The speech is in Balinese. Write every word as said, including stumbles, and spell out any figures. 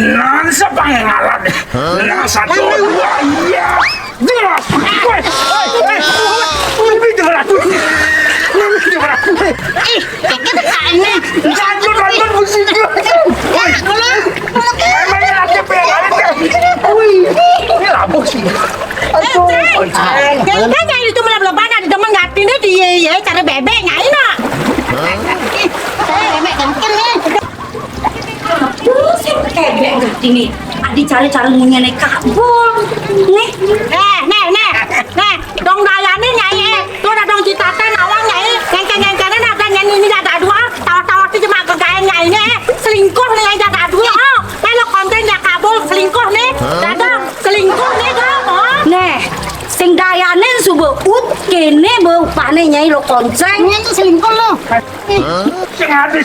Nah, siapa yang ngalah? Nah, satu, dua, iya. Jelas. Woi, woi, woi. Ini dengar aku. Ini dengar aku. Ih, kakek tak ini. Lanjut, lanjut, musik. Woi, emangnya laki pengen lain kan? Wih, ini labuh sih. Aduh, Cai. Jangan kan Nyai itu malah belum pada demen ngatin dia, dia ya, cara bebek Nyai nak. Eh, bebek kenceng nih. Aduh, si bebek ngatin nih. Adi cari cara munyi nih kabul. Nih. Eh, nih, nih, nih. Dong dayane Nyai, eh. Tuh ada dong citatan awang Nyai. Ngengkeng-ngengkengan ada Nyai ini ada dua. Tawa-tawa tuh cuma kegaen Nyai ini, eh. Selingkuh nih Nyai ada dua. Oh, eh, lo konten ya kabul selingkuh nih. Dadang selingkuh nih dong. Oh. Neh, sing dayane suba ut kene be upane Nyai lo konceng. Ini tuh selingkuh lo. Sing habis